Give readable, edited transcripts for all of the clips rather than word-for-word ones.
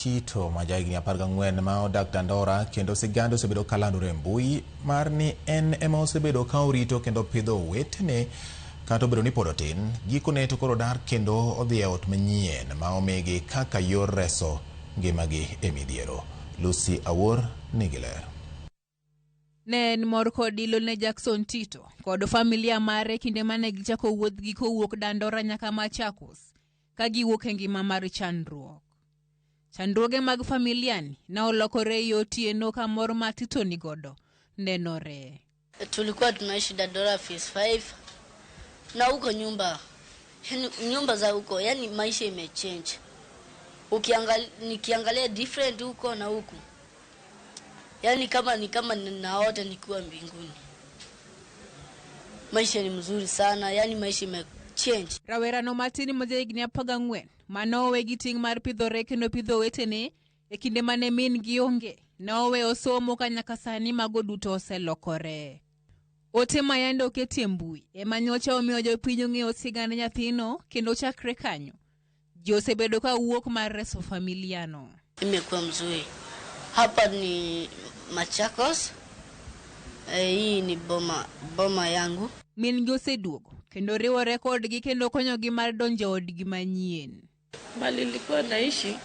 Tito ma jahigni 14 ma odak Dandora kendo sigande osebedo kalandore e mbui mar ni en ema osebedo ka orito kendo pidho owetene kata obedo ni pod otin. Gikone to koro odar kendo odhi e ot manyien ma omigi kaka yor reso ngimagi e midhiero. Lucy Awuor nigi ler. Ne en mor kod ilo ne Jackson Tito kod familia mare kinde mane gichako wuodhgi kowuok Dandora nyaka Machakos ka giwuok e ngima mar chandruok. Chandruoge mag familiani ne olokore e otieno ka mor ma Tito nigodo nenore. Tulikuwa tunaishi Dandora phase 5 na huko nyumba, yani nyumba za huko, yani maisha imechange. Ukiangalia, nikiangalia different huko na huku, yani kama ni kama naota nikiwa mbinguni. Maisha ni mzuri sana, yani maisha imechange. Rawerano matin ma jahigni 14 mane owe gi ting' mar pidhore kendo pidho owetene e kinde mane min gi onge, ne oweyo somo ka nyaka sani mago duto oselokore. Ote ma yande oketie mbui ema nyocha omiyo jopiny ong'eyo sigand nyathino kendo chakre kanyo ji osebedo ka wuok mar reso familiano. Imekuwa mzuri. Hapa ni Machakos. Hii ni boma, boma yangu. Min gi oseduogo kendo riwore kodgi kendo konyogi mar donjo e odgi manyien. Mahali nilikuwa naishi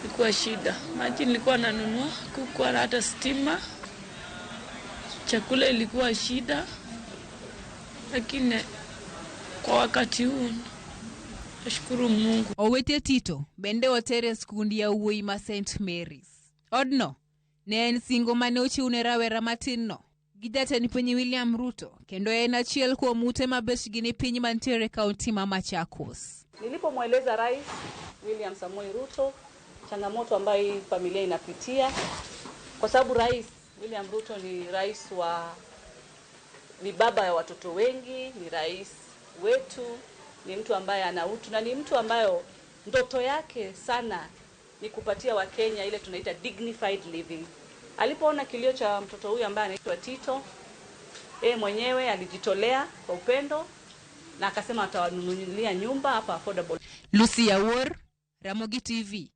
ilikuwa shida, maji nilikuwa nanunua, kukuwa na hata stima, chakula ilikuwa shida, lakini kwa wakati huu nashukuru Mungu. Owete Tito bende oter e skund yawuoyi ma St Mary's. Odno ne en singo mane ochiw ne rawera matinno gi jatend piny William Ruto kendo en achiel kuom ute ma bechgi ni piny mantiere e kaunti ma Machakos. Nilipomweleza Rais William Samoei Ruto changamoto ambayo hii familia inapitia, kwa sababu Rais William Ruto ni rais wa, ni baba ya watoto wengi, ni rais wetu, ni mtu ambaye ana utu na ni mtu ambayo ndoto yake sana ni kupatia Wakenya ile tunaita dignified living. Alipoona kilio cha mtoto huyu ambaye anaitwa Tito, yeye mwenyewe alijitolea kwa upendo na akasema atawanunulia nyumba hapa affordable. Lucy Awuor, Ramogi TV.